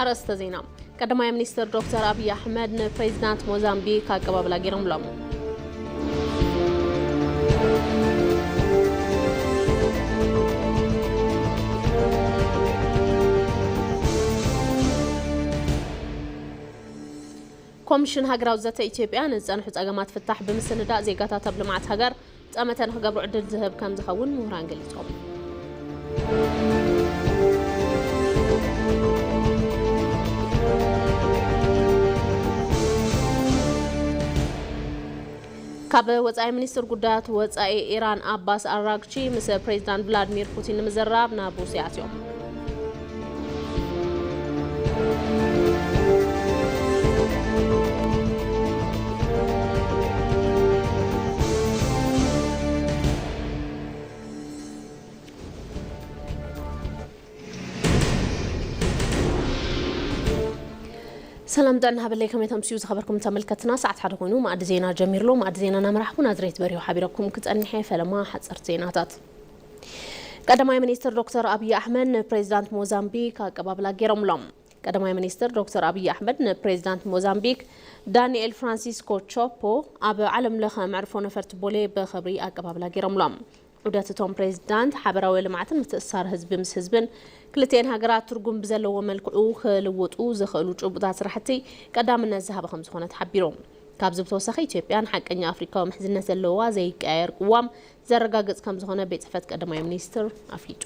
ኣርእስተ ዜና። ቀዳማይ ሚኒስትር ዶክተር ኣብይ ኣሕመድ ንፕሬዚዳንት ሞዛምቢክ ኣቀባብላ ገይሮምሎም። ኮሚሽን ሃገራዊ ዘተ ኢትዮጵያ ንዝጸንሑ ጸገማት ፍታሕ ብምስንዳእ ዜጋታት ኣብ ልምዓት ሃገር ጠመተ ንክገብሩ ዕድል ዝህብ ከም ዝኸውን ምሁራን ገሊጾም። ካብ ወጻኢ ሚኒስትር ጉዳያት ወጻኢ ኢራን ኣባስ ኣራግቺ ምስ ፕሬዚዳንት ቭላድሚር ፑቲን ንምዝራብ ናብ ሩስያ ኣትዮም። ሰላም ጥዕና ሃበለይ፣ ከመይ ተምስዩ ዝኸበርኩም ተመልከትና? ሰዓት ሓደ ኮይኑ መኣዲ ዜና ጀሚርሎ። መኣዲ ዜና እናመራሕኩ ናዝሬት በሪሁ ሓቢረኩም ክጸንሕ እየ። ፈለማ ሓጸርቲ ዜናታት። ቀዳማይ ሚኒስትር ዶክተር ኣብይ ኣሕመድ ንፕሬዚዳንት ሞዛምቢክ ኣቀባብላ ገይሮምሎም። ቀዳማይ ሚኒስትር ዶክተር ኣብይ ኣሕመድ ንፕሬዚዳንት ሞዛምቢክ ዳንኤል ፍራንሲስኮ ቾፖ ኣብ ዓለም ለኸ መዕርፎ ነፈርቲ ቦሌ ብኽብሪ ኣቀባብላ ገይሮምሎም። ዑደት እቶም ፕሬዚዳንት ሓበራዊ ልምዓትን ምትእስሳር ህዝቢ ምስ ህዝብን ክልቲኤን ሃገራት ትርጉም ብዘለዎ መልክዑ ክልውጡ ዝኽእሉ ጭቡጣት ስራሕቲ ቀዳምነት ዝሃበ ከም ዝኾነ ተሓቢሩ። ካብዚ ብተወሳኺ ኢትዮጵያ ንሓቀኛ ኣፍሪካዊ ምሕዝነት ዘለዋ ዘይቀያየር ቅዋም ዘረጋግጽ ከም ዝኾነ ቤት ጽሕፈት ቀዳማይ ሚኒስትር ኣፍሊጡ።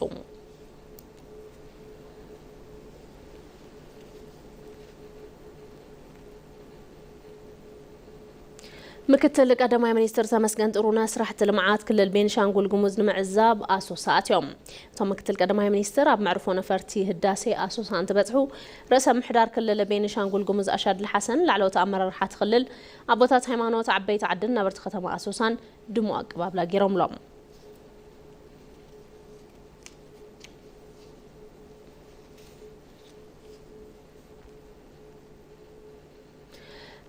ምክትል ቀዳማይ ሚኒስትር ተመስገን ጥሩነህ ስራሕቲ ልምዓት ክልል ቤንሻንጉል ጉሙዝ ንምዕዛብ ኣሶሳ ኣትዮም። እቶም ምክትል ቀዳማይ ሚኒስትር ኣብ መዕርፎ ነፈርቲ ህዳሴ ኣሶሳ እንትበጽሑ ርእሰ ምሕዳር ክልል ቤንሻንጉል ጉሙዝ ኣሻድሊ ሓሰን፣ ላዕለዎት ኣመራርሓ እቲ ክልል፣ ኣቦታት ሃይማኖት፣ ዓበይቲ ዓድን ነበርቲ ከተማ ኣሶሳን ድሙቕ ኣቀባብላ ገይሮምሎም።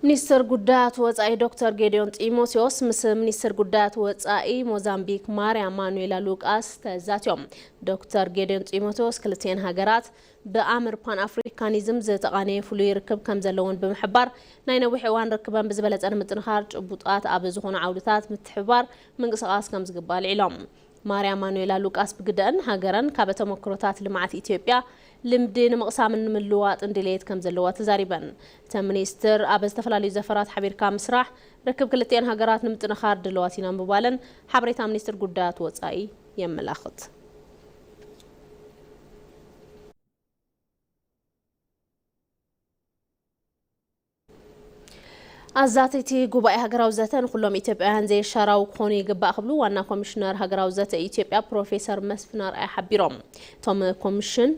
ሚኒስትር ጉዳያት ወጻኢ ዶክተር ጌዲዮን ጢሞቴዎስ ምስ ሚኒስትር ጉዳያት ወጻኢ ሞዛምቢክ ማርያ ማኑኤላ ሉቃስ ተዛትዮም። ዶክተር ጌዲዮን ጢሞቴዎስ ክልቲኤን ሃገራት ብኣምር ፓን ኣፍሪካኒዝም ዝተቓነየ ፍሉይ ርክብ ከም ዘለውን ብምሕባር፣ ናይ ነዊሕ እዋን ርክበን ብዝበለጸ ንምጥንኻር ጭቡጣት ኣብ ዝኾኑ ዓውድታት ምትሕብባር ምንቅስቓስ ከም ዝግባእ ኣልዒሎም። ማርያ ማኑኤላ ሉቃስ ብግደአን፣ ሃገረን ካብ ተመክሮታት ልምዓት ኢትዮጵያ ልምዲ ንምቕሳምን ንምልዋጥን ድሌት ከም ዘለዋ ተዛሪበን። እተን ሚኒስትር ኣብ ዝተፈላለዩ ዘፈራት ሓቢርካ ምስራሕ ርክብ ክልቲኤን ሃገራት ንምጥንኻር ድልዋት ኢና ምባለን ሓበሬታ ሚኒስትር ጉዳያት ወጻኢ የመላኽት። ኣዛተይቲ ጉባኤ ሃገራዊ ዘተ ንኩሎም ኢትዮጵያውያን ዘየሻራዊ ክኾኑ ይግባእ ክብሉ ዋና ኮሚሽነር ሃገራዊ ዘተ ኢትዮጵያ ፕሮፌሰር መስፍን ኣርኣያ ሓቢሮም። እቶም ኮሚሽን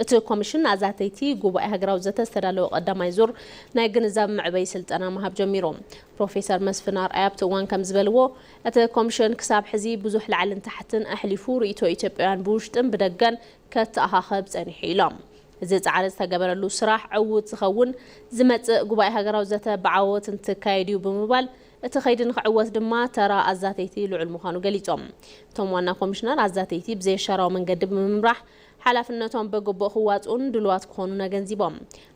እቲ ኮሚሽን ኣዛተይቲ ጉባኤ ሃገራዊ ዘተ ዝተዳለወ ቀዳማይ ዙር ናይ ግንዛብ መዕበይ ስልጠና ምሃብ ጀሚሩ። ፕሮፌሰር መስፍን ኣርኣያ ኣብቲ እዋን ከም ዝበልዎ፣ እቲ ኮሚሽን ክሳብ ሕዚ ብዙሕ ላዕልን ታሕትን ኣሕሊፉ ርእይቶ ኢትዮጵያውያን ብውሽጥን ብደገን ከተኣኻኸብ ጸኒሑ ኢሎም። እዚ ጻዕሪ ዝተገበረሉ ስራሕ ዕዉት ዝኸውን ዝመጽእ ጉባኤ ሃገራዊ ዘተ ብዓወት እንትካየድ እዩ ብምባል፣ እቲ ከይዲ ንክዕወት ድማ ተራ ኣዛተይቲ ልዑል ምዃኑ ገሊጾም። እቶም ዋና ኮሚሽነር ኣዛተይቲ ብዘየሻራዊ መንገዲ ብምምራሕ ሓላፍነቶም በግቡእ ክዋጽኡን ድሉዋት ክኾኑን ኣገንዚቦም።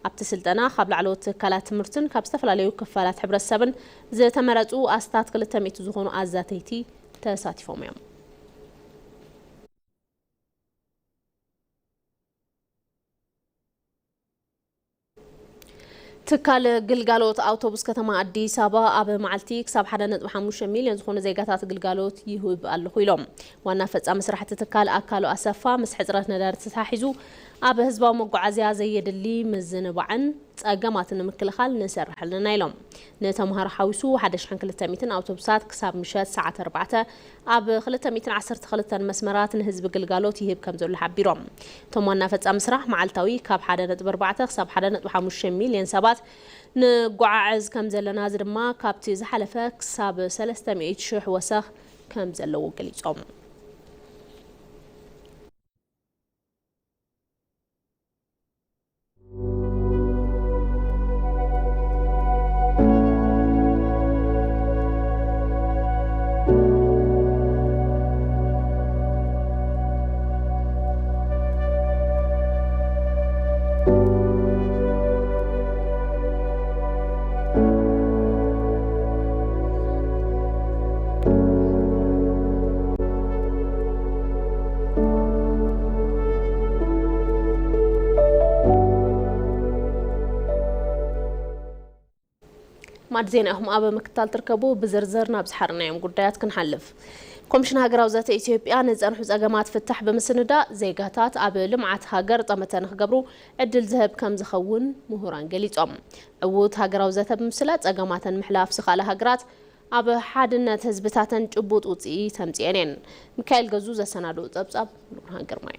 ኣብቲ ስልጠና ካብ ላዕለዎት ትካላት ትምህርትን ካብ ዝተፈላለዩ ክፋላት ሕብረተሰብን ዝተመረጹ ኣስታት ክልተ ሚእቲ ዝኾኑ ኣዛተይቲ ተሳቲፎም እዮም። ትካል ግልጋሎት ኣውቶቡስ ከተማ ኣዲስ ኣበባ ኣብ መዓልቲ ክሳብ ሓደ ነጥቢ ሓሙሽተ ሚልዮን ዝኾኑ ዜጋታት ግልጋሎት ይህብ ኣለኹ ኢሎም። ዋና ፈጻሚ ስራሕቲ ትካል ኣካሉ ኣሰፋ፣ ምስ ሕጽረት ነዳዲ ተታሒዙ ኣብ ህዝባዊ መጓዓዝያ ዘየድሊ ምዝንባዕን ጸገማትን ንምክልኻል ንሰርሕ ኣለና ኢሎም። ንተምሃሮ ሓዊሱ ሓደ ሽሕን ክልተ ሚእትን ኣውቶቡሳት ክሳብ ምሸት ሰዓት ኣርባዕተ ኣብ ክልተ ሚእትን ዓሰርተ ክልተን መስመራት ንህዝቢ ግልጋሎት ይህብ ከም ዘሎ ሓቢሮም። እቶም ዋና ፈጻሚ ስራሕ መዓልታዊ ካብ ሓደ ነጥቢ ኣርባዕተ ክሳብ ሓደ ነጥቢ ሓሙሽተ ሚልዮን ሰባት ንጓዓዕዝ ከም ዘለና፣ እዚ ድማ ካብቲ ዝሓለፈ ክሳብ ሰለስተ ሚእቲ ሽሕ ወሰኽ ከም ዘለዎ ገሊጾም። ማዕድ ዜና ኢኹም ኣብ ምክትታል ትርከቡ። ብዝርዝር ናብ ዝሓርናዮም ጉዳያት ክንሓልፍ። ኮሚሽን ሃገራዊ ዘተ ኢትዮጵያ ንጸንሑ ጸገማት ፍታሕ ብምስንዳእ ዜጋታት ኣብ ልምዓት ሃገር ጠመተ ንክገብሩ ዕድል ዝህብ ከም ዝኸውን ምሁራን ገሊጾም። ዕዉት ሃገራዊ ዘተ ብምስላ ጸገማተን ምሕላፍ ዝኽኣላ ሃገራት ኣብ ሓድነት ህዝብታተን ጭቡጥ ውጽኢት ኣምጺኤን እየን። ሚካኤል ገዙ ዘሰናድኦ ጸብጻብ ንብርሃን ግርማይ።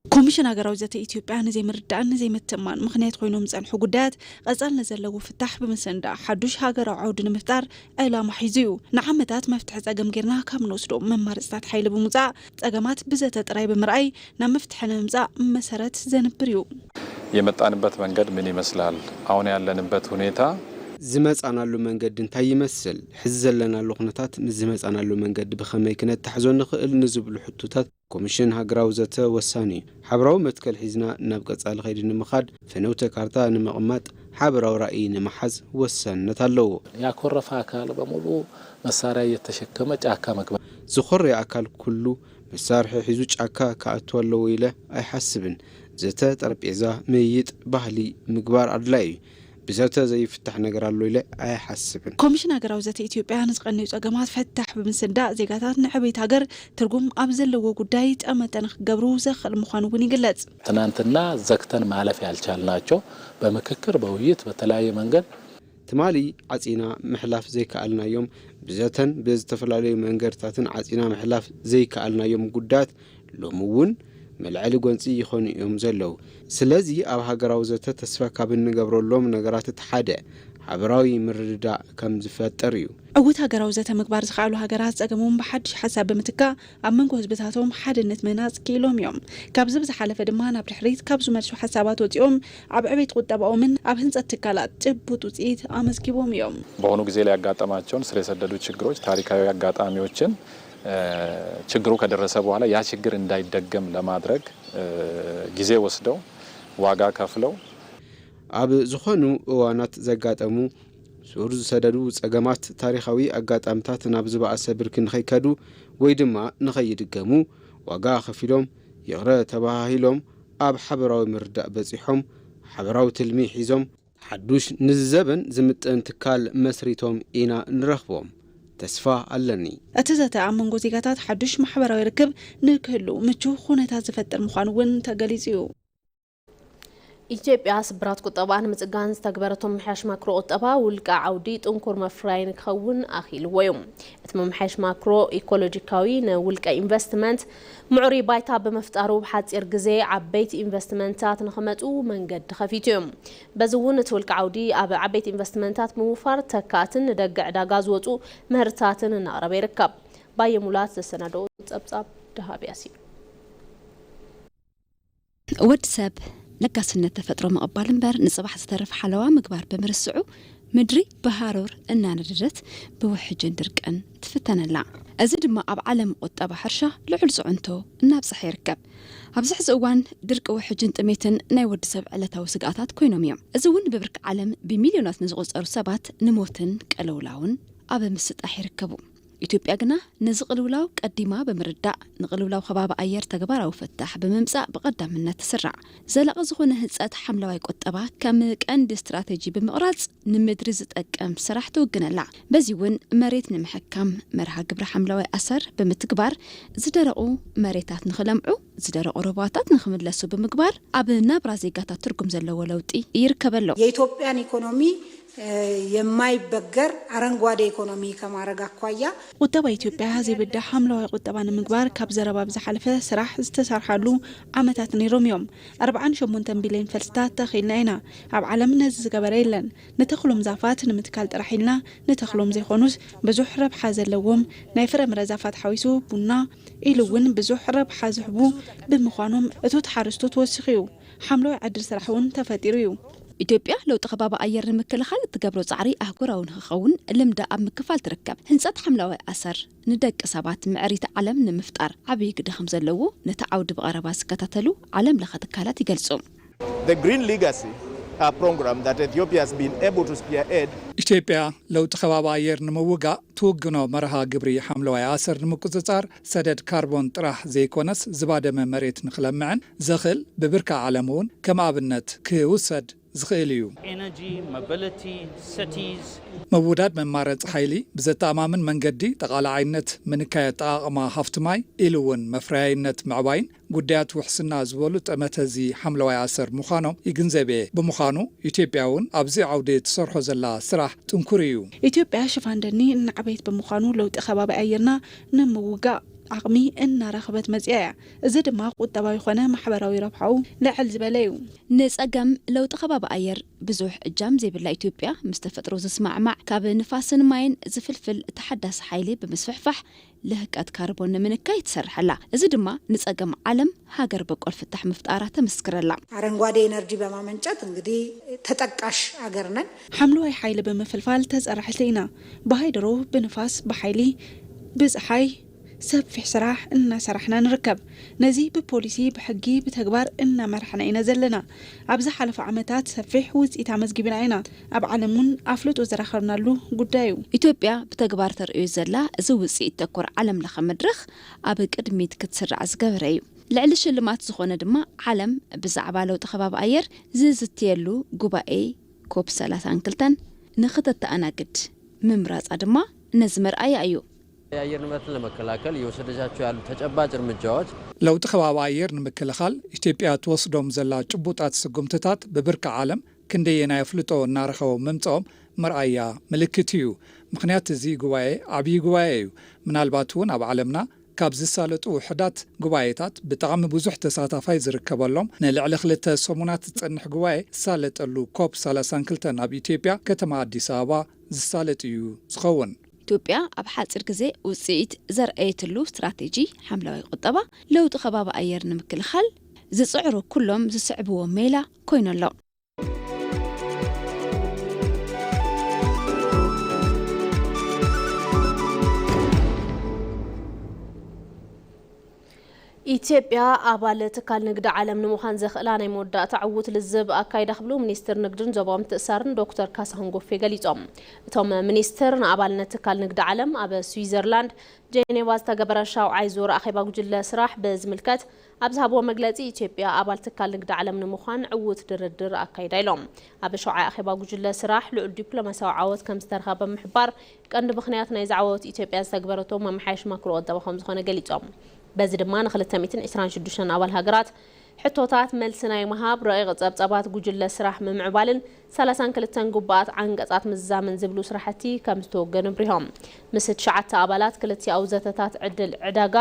ኮሚሽን ሃገራዊ ዘተ ኢትዮጵያ ንዘይምርዳእን ንዘይምትእማን ምኽንያት ኮይኖም ዝጸንሑ ጉዳያት ቀጻል ንዘለዎ ፍታሕ ብምስንዳእ ሓዱሽ ሃገራዊ ዓውዲ ንምፍጣር ዕላማ ሒዙ እዩ። ንዓመታት መፍትሒ ጸገም ጌርና ካብ ንወስዶ መማረፅታት ሓይሊ ብምውፃእ ጸገማት ብዘተ ጥራይ ብምርኣይ ናብ መፍትሒ ንምምፃእ መሰረት ዘንብር እዩ። የመጣንበት መንገድ ምን ይመስላል? አሁን ያለንበት ሁኔታ ዝመጻናሉ መንገዲ እንታይ ይመስል? ሕዚ ዘለናሉ ኩነታት ምስ ዝመጻናሉ መንገዲ ብኸመይ ክነተሓዞ ንኽእል ንዝብሉ ሕቶታት ኮሚሽን ሃገራዊ ዘተ ወሳኒ እዩ። ሓበራዊ መትከል ሒዝና ናብ ቀጻሊ ከይዲ ንምኻድ ፈነውተ ካርታ ንምቕማጥ ሓበራዊ ራእይ ንምሓዝ ወሳንነት ኣለዎ። ያኮረፈ አካል በሙሉ መሳሪያ እየተሸከመ ጫካ መግባት። ዝኾረየ ኣካል ኩሉ መሳርሒ ሒዙ ጫካ ክኣቱ ኣለዎ ኢለ ኣይሓስብን። ዘተ ጠረጴዛ ምይይጥ ባህሊ ምግባር ኣድላይ እዩ። ብዘተ ዘይፍታሕ ነገር ኣሎ ኢለ ኣይሓስብን። ኮሚሽን ሃገራዊ ዘተ ኢትዮጵያ ንዝቐነዩ ጸገማት ፈታሕ ብምስንዳእ ዜጋታት ንዕቤት ሃገር ትርጉም ኣብ ዘለዎ ጉዳይ ጠመተ ንክገብሩ ዘኽእል ምዃኑ እውን ይግለጽ። ትናንትና ዘግተን ማለፍ ያልቻልናቸው በምክክር በውይይት በተለያየ መንገድ ትማሊ ዓጺና ምሕላፍ ዘይከኣልናዮም ብዘተን ብዝተፈላለዩ መንገድታትን ዓጺና ምሕላፍ ዘይከኣልናዮም ጉዳያት ሎሚ እውን መልዐሊ ጎንጺ ይኾኑ እዮም ዘለዉ። ስለዚ ኣብ ሃገራዊ ዘተ ተስፋ ካብ እንገብረሎም ነገራት እቲ ሓደ ሓበራዊ ምርድዳእ ከም ዝፈጥር እዩ። ዕዉት ሃገራዊ ዘተ ምግባር ዝኸኣሉ ሃገራት ጸገሞም ብሓድሽ ሓሳብ ብምትካእ ኣብ መንጎ ህዝብታቶም ሓድነት ምህናጽ ክኢሎም እዮም። ካብዚ ብዝሓለፈ ድማ ናብ ድሕሪት ካብ ዝመልሱ ሓሳባት ወጺኦም ኣብ ዕቤት ቁጠባኦምን ኣብ ህንጸት ትካላት ጭቡጥ ውጽኢት ኣመዝጊቦም እዮም። በአሁኑ ጊዜ ላይ ያጋጠማቸውን ስር የሰደዱ ችግሮች፣ ታሪካዊ አጋጣሚዎችን ችግሩ ከደረሰ በኋላ ያ ችግር እንዳይደገም ለማድረግ ጊዜ ወስደው ዋጋ ከፍለው ኣብ ዝኾኑ እዋናት ዘጋጠሙ ሱር ዝሰደዱ ጸገማት ታሪኻዊ ኣጋጣምታት ናብ ዝበኣሰ ብርኪ ንኸይከዱ ወይ ድማ ንኸይድገሙ ዋጋ ከፊሎም ይቕረ ተባሃሂሎም ኣብ ሓበራዊ ምርዳእ በጺሖም ሓበራዊ ትልሚ ሒዞም ሓዱሽ ንዚ ዘበን ዝምጥን ትካል መስሪቶም ኢና ንረኽቦም። ተስፋ ኣለኒ። እቲ ዘተ ኣብ መንጎ ዜጋታት ሓዱሽ ማሕበራዊ ርክብ ንክህሉ ምቹ ኩነታት ዝፈጥር ምዃኑ እውን ተገሊጹ እዩ። ኢትዮጵያ ስብራት ቁጠባ ንምጽጋን ዝተግበረቶ ምምሕያሽ ማክሮ ቁጠባ ውልቀ ዓውዲ ጥንኩር መፍረያይ ንክኸውን ኣኽኢልዎ እዩ። እቲ ምምሕያሽ ማክሮ ኢኮሎጂካዊ ንውልቀ ኢንቨስትመንት ምዕሩይ ባይታ ብምፍጣሩ ብሓጺር ግዜ ዓበይቲ ኢንቨስትመንታት ንክመጹ መንገዲ ከፊቱ እዩ። በዚ እውን እቲ ውልቀ ዓውዲ ኣብ ዓበይቲ ኢንቨስትመንታት ብምውፋር ተካእትን ንደገ ዕዳጋ ዝወጹ ምህርትታትን እናቕረበ ይርከብ። ባየ ሙላት ዘሰናደኦ ጸብጻብ ደሃብ ያሲን። ወዲ ሰብ ለጋስነት ተፈጥሮ ምቕባል እምበር ንጽባሕ ዝተርፍ ሓለዋ ምግባር ብምርስዑ ምድሪ ብሃሩር እናነደደት ብውሕጅን ድርቅን ትፍተነላ። እዚ ድማ ኣብ ዓለም ቁጠባ ሕርሻ ልዑል ጽዕንቶ እናብጽሐ ይርከብ። ኣብዚ ሕዚ እዋን ድርቂ ውሕጅን ጥሜትን ናይ ወዲ ሰብ ዕለታዊ ስግኣታት ኮይኖም እዮም። እዚ እውን ብብርኪ ዓለም ብሚልዮናት ንዝቑጸሩ ሰባት ንሞትን ቅልውላውን ኣብ ምስጣሕ ይርከቡ። ኢትዮጵያ ግና ነዚ ቅልውላው ቀዲማ ብምርዳእ ንቅልውላው ከባቢ ኣየር ተግባራዊ ፍታሕ ብምምጻእ ብቐዳምነት ትስራዕ። ዘላቒ ዝኾነ ህንጸት ሓምለዋይ ቁጠባ ከም ቀንዲ ስትራተጂ ብምቕራጽ ንምድሪ ዝጠቅም ስራሕ ትውግን ኣላ። በዚ እውን መሬት ንምሕካም መርሃ ግብሪ ሓምለዋይ ኣሰር ብምትግባር ዝደረቑ መሬታት ንኽለምዑ፣ ዝደረቑ ሩባታት ንኽምለሱ ብምግባር ኣብ ናብራ ዜጋታት ትርጉም ዘለዎ ለውጢ ይርከብ ኣሎ። የኢትዮጵያን ኢኮኖሚ የማይበገር አረንጓዴ ኢኮኖሚ ከማድረግ አኳያ ቁጠባ ኢትዮጵያ ዘይብዳ ሓምለዋይ ቁጠባ ንምግባር ካብ ዘረባ ብዝሓለፈ ስራሕ ዝተሰርሓሉ ዓመታት ነይሮም እዮም። ኣርብዓን ሸሞንተን ቢልዮን ፈልስታት ተኺልና ኢና። ኣብ ዓለም ነዚ ዝገበረ የለን። ንተኽሎም ዛፋት ንምትካል ጥራሕ ኢልና ንተኽሎም ዘይኮኑስ ብዙሕ ረብሓ ዘለዎም ናይ ፍረምረ ዛፋት ሓዊሱ ቡና ኢሉ እውን ብዙሕ ረብሓ ዝህቡ ብምዃኖም እቶት ሓረስቶት ወሲኹ እዩ። ሓምለዋይ ዕድል ስራሕ እውን ተፈጢሩ እዩ። ኢትዮጵያ ለውጢ ከባቢ ኣየር ንምክልኻል እትገብሮ ጻዕሪ ኣህጉራዊ ንኽኸውን ልምዳ ኣብ ምክፋል ትርከብ። ህንጸት ሓምለዋይ ኣሰር ንደቂ ሰባት ምዕሪቲ ዓለም ንምፍጣር ዓብዪ ግደ ከም ዘለዎ ነቲ ዓውዲ ብቐረባ ዝከታተሉ ዓለም ለኸ ትካላት ይገልጹ። The Green Legacy, a program that Ethiopia has been able to spearhead. ኢትዮጵያ ለውጢ ከባቢ ኣየር ንምውጋእ ትውግኖ መርሃ ግብሪ ሓምለዋይ ኣሰር ንምቁጽጻር ሰደድ ካርቦን ጥራሕ ዘይኮነስ ዝባደመ መሬት ንኽለምዕን ዘኽእል ብብርኪ ዓለም እውን ከም ኣብነት ክውሰድ ዝኽእል እዩ። Energy, mobility, cities. ምውዳድ መማረፂ ሓይሊ፣ ብዘተኣማምን መንገዲ ተቓላዓይነት፣ ምንካይ ኣጠቓቕማ ሃፍቲ ማይ ኢሉ እውን መፍረያይነት ምዕባይን ጉዳያት ውሕስና ዝበሉ ጠመተ እዚ ሓምለዋይ ኣሰር ምዃኖም ይግንዘብ እየ። ብምዃኑ ኢትዮጵያ እውን ኣብዚ ዓውዲ ትሰርሖ ዘላ ስራሕ ጥንኩር እዩ። ኢትዮጵያ ሽፋን ደኒ እናዕበየት ብምዃኑ ለውጢ ከባቢ ኣየርና ንምውጋእ ዓቕሚ እናረኸበት መፂኣ እያ። እዚ ድማ ቁጠባዊ ኮነ ማሕበራዊ ረብሓኡ ልዕል ዝበለ እዩ። ንጸገም ለውጢ ከባቢ ኣየር ብዙሕ እጃም ዘይብላ ኢትዮጵያ፣ ምስ ተፈጥሮ ዝስማዕማዕ ካብ ንፋስን ማይን ዝፍልፍል ተሓዳሲ ሓይሊ ብምስፍሕፋሕ ልህቀት ካርቦን ንምንካይ ትሰርሕ ኣላ። እዚ ድማ ንጸገም ዓለም ሃገር በቆል ፍታሕ ምፍጣራ ተመስክር ኣላ። አረንጓዴ ኢነርጂ በማመንጨት እንግዲህ ተጠቃሽ አገር ነን። ሓምለዋይ ሓይሊ ብምፍልፋል ተፀራሕቲ ኢና። ብሃይድሮ፣ ብንፋስ፣ ብሓይሊ፣ ብፀሓይ ሰፊሕ ስራሕ እናሰራሕና ንርከብ። ነዚ ብፖሊሲ፣ ብሕጊ፣ ብተግባር እናመራሕና ኢና ዘለና። ኣብ ዝሓለፉ ዓመታት ሰፊሕ ውፅኢት ኣመዝጊብና ኢና። ኣብ ዓለም እውን ኣፍልጦ ዝረኸብናሉ ጉዳይ እዩ። ኢትዮጵያ ብተግባር ተርእዮ ዘላ እዚ ውፅኢት ተኮር ዓለም ለኸ መድረኽ ኣብ ቅድሚት ክትስራዕ ዝገበረ እዩ። ልዕሊ ሽልማት ዝኾነ ድማ ዓለም ብዛዕባ ለውጢ ከባቢ ኣየር ዝዝትየሉ ጉባኤ ኮፕ ሰላሳን ክልተን ንኽተተኣናግድ ምምራፃ ድማ ነዚ መርኣያ እዩ። የአየር ንብረትን ለመከላከል እየወሰደቻቸው ያሉ ተጨባጭ እርምጃዎች ለውጢ ከባቢ ኣየር ንምክልኻል ኢትዮጵያ ትወስዶም ዘላ ጭቡጣት ስጉምትታት ብብርኪ ዓለም ክንደየናይ ኣፍልጦ እናረኸቡ ምምፅኦም መርኣያ ምልክት እዩ። ምኽንያት እዚ ጉባኤ ዓብዪ ጉባኤ እዩ። ምናልባት እውን ኣብ ዓለምና ካብ ዝሳለጡ ውሕዳት ጉባኤታት ብጣዕሚ ብዙሕ ተሳታፋይ ዝርከበሎም ንልዕሊ ክልተ ሰሙናት ዝፀንሕ ጉባኤ ዝሳለጠሉ ኮፕ ሰላሳን ክልተን ኣብ ኢትዮጵያ ከተማ ኣዲስ ኣበባ ዝሳለጥ እዩ ዝኸውን። ኢትዮጵያ ኣብ ሓፂር ግዜ ውፅኢት ዘርኣየትሉ ስትራቴጂ ሓምለዋይ ቁጠባ ለውጢ ከባቢ ኣየር ንምክልኻል ዝፅዕሩ ኩሎም ዝስዕብዎ ሜላ ኮይኑ ኣሎ። ኢትዮጵያ ኣባል ትካል ንግዲ ዓለም ንምዃን ዘኽእላ ናይ መወዳእታ ዕዉት ልዝብ ኣካይዳ ክብሉ ሚኒስትር ንግድን ዞባዊ ምትእስሳርን ዶክተር ካሳሁን ጎፌ ገሊጾም። እቶም ሚኒስትር ንኣባልነት ትካል ንግዲ ዓለም ኣብ ስዊዘርላንድ ጄኔቫ ዝተገበረ ሻውዓይ ዙር ኣኼባ ጉጅለ ስራሕ ብዝምልከት ኣብ ዝሃብዎ መግለጺ ኢትዮጵያ ኣባል ትካል ንግዲ ዓለም ንምዃን ዕዉት ድርድር ኣካይዳ ኢሎም። ኣብ ሻውዓይ ኣኼባ ጉጅለ ስራሕ ልዑል ዲፕሎማሲያዊ ዓወት ከም ዝተረኸበ ብምሕባር ቀንዲ ምኽንያት ናይዚ ዓወት ኢትዮጵያ ዝተግበረቶ መመሓየሺ ማክሮ ቁጠባ ከም ዝኾነ ገሊጾም። በዚ ድማ ን226 ኣባል ሃገራት ሕቶታት መልሲ ናይ ምሃብ፣ ረቂቕ ጸብጻባት ጉጅለ ስራሕ ምምዕባልን 32 ግቡኣት ዓንቀጻት ምዝዛምን ዝብሉ ስራሕቲ ከም ዝተወገኑ ኣብሪሆም። ምስ ትሽዓተ ኣባላት ክልቲኣዊ ዘተታት ዕድል ዕዳጋ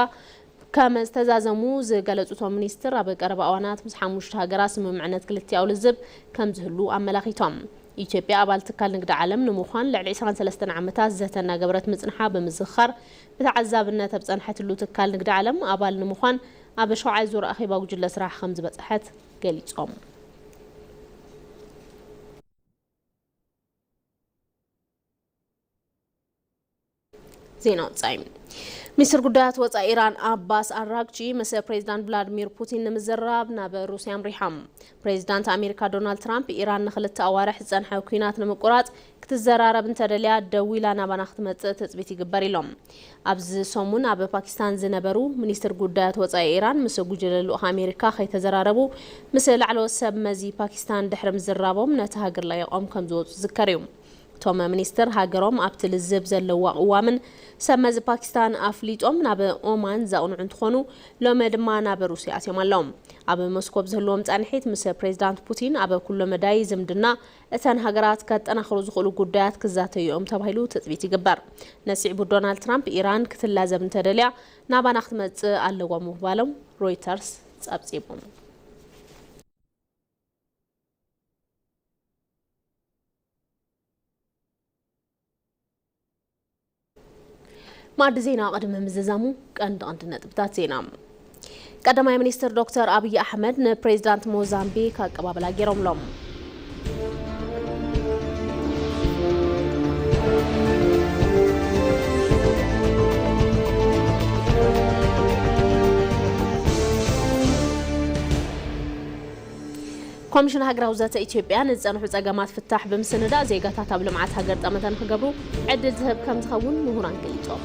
ከም ዝተዛዘሙ ዝገለጹ እቶም ሚኒስትር፣ ኣብ ቀረባ እዋናት ምስ ሓሙሽተ ሃገራት ስምምዕነት ክልቲኣዊ ልዝብ ከም ዝህሉ ኣመላኺቶም። ኢትዮጵያ ኣባል ትካል ንግዲ ዓለም ንምዃን ልዕሊ 23 ዓመታት ዘተ እናገበረት ምጽንሓ ብምዝኽኻር፣ ብተዓዛብነት ኣብ ዝጸንሐትሉ ትካል ንግዲ ዓለም ኣባል ንምዃን ኣብ ሻውዓይ ዙር ኣኼባ ጉጅለ ስራሕ ከም ዝበጽሐት ገሊጾም። ዜና ወጻኢ። ሚኒስትር ጉዳያት ወጻኢ ኢራን ኣባስ ኣራግቺ ምስ ፕሬዚዳንት ቭላድሚር ፑቲን ንምዝራብ ናብ ሩስያ ኣምሪሖም። ፕሬዚዳንት ኣሜሪካ ዶናልድ ትራምፕ፣ ኢራን ንኽልተ ኣዋርሕ ዝጸንሐ ኲናት ንምቁራጽ ክትዘራረብ እንተደልያ ደው ኢላ ናባና ክትመጽእ ትጽቢት ይግበር ኢሎም። ኣብዚ ሰሙን ኣብ ፓኪስታን ዝነበሩ ሚኒስትር ጉዳያት ወጻኢ ኢራን ምስ ጉጅለ ልኡኽ ኣሜሪካ ከይተዘራረቡ ምስ ላዕለዎት ሰብ መዚ ፓኪስታን ድሕሪ ምዝራቦም ነቲ ሃገር ለቒቖም ከም ዝወጹ ዝዝከር እዩ። እቶም ሚኒስትር ሃገሮም ኣብቲ ልዝብ ዘለዋ ቅዋምን ሰብ መዚ ፓኪስታን ኣፍሊጦም ናብ ኦማን ዘቕንዑ እንትኾኑ ሎሚ ድማ ናብ ሩስያ ኣትዮም ኣለዉ። ኣብ ሞስኮ ብዝህልዎም ጻንሒት ምስ ፕሬዚዳንት ፑቲን ኣብ ኩሎ መዳይ ዝምድና እተን ሃገራት ከጠናኽሩ ዝኽእሉ ጉዳያት ክዛተዩ እዮም ተባሂሉ ትጽቢት ይግበር። ነሲዕቡ ዶናልድ ትራምፕ ኢራን ክትላዘብ እንተደልያ ናባና ክትመጽእ ኣለዋ ምባሎም ሮይተርስ ጸብጺቡ። ማዕዲ ዜና ቅድሚ ምዝዛሙ ቀንዲ ቀንዲ ነጥብታት ዜና። ቀዳማይ ሚኒስትር ዶክተር ኣብይ ኣሕመድ ንፕሬዚዳንት ሞዛምቢክ ኣቀባበላ ገይሮምሎም። ኮሚሽን ሃገራዊ ዘተ ኢትዮጵያ ንዝጸንሑ ጸገማት ፍታሕ ብምስንዳእ ዜጋታት ኣብ ልምዓት ሃገር ጠመተ ንክገብሩ ዕድል ዝህብ ከም ዝኸውን ምሁራን ገሊጾም።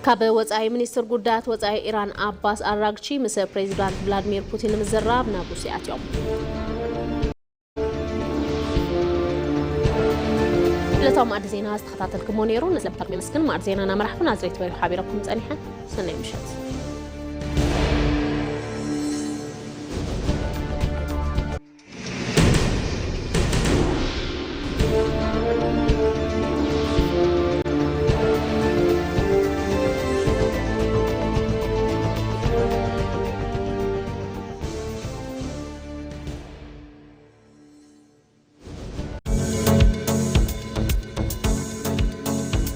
ካብ ወጻኢ፣ ሚኒስትር ጉዳያት ወጻኢ ኢራን ኣባስ ኣራግቺ ምስ ፕሬዚዳንት ቭላድሚር ፑቲን ንምዝራብ ናብ ሩስያ ኣትዮም። ዕለታዊ ማዕዲ ዜና ዝተኸታተልኩሞ ነይሩ። ንስለ ምክታተልኩም የመስግን። ማዕዲ ዜና እናመራሕኩ ናዝሬት በሪሁ ሓቢረኩም ጸኒሐ። ሰናይ ምሸት።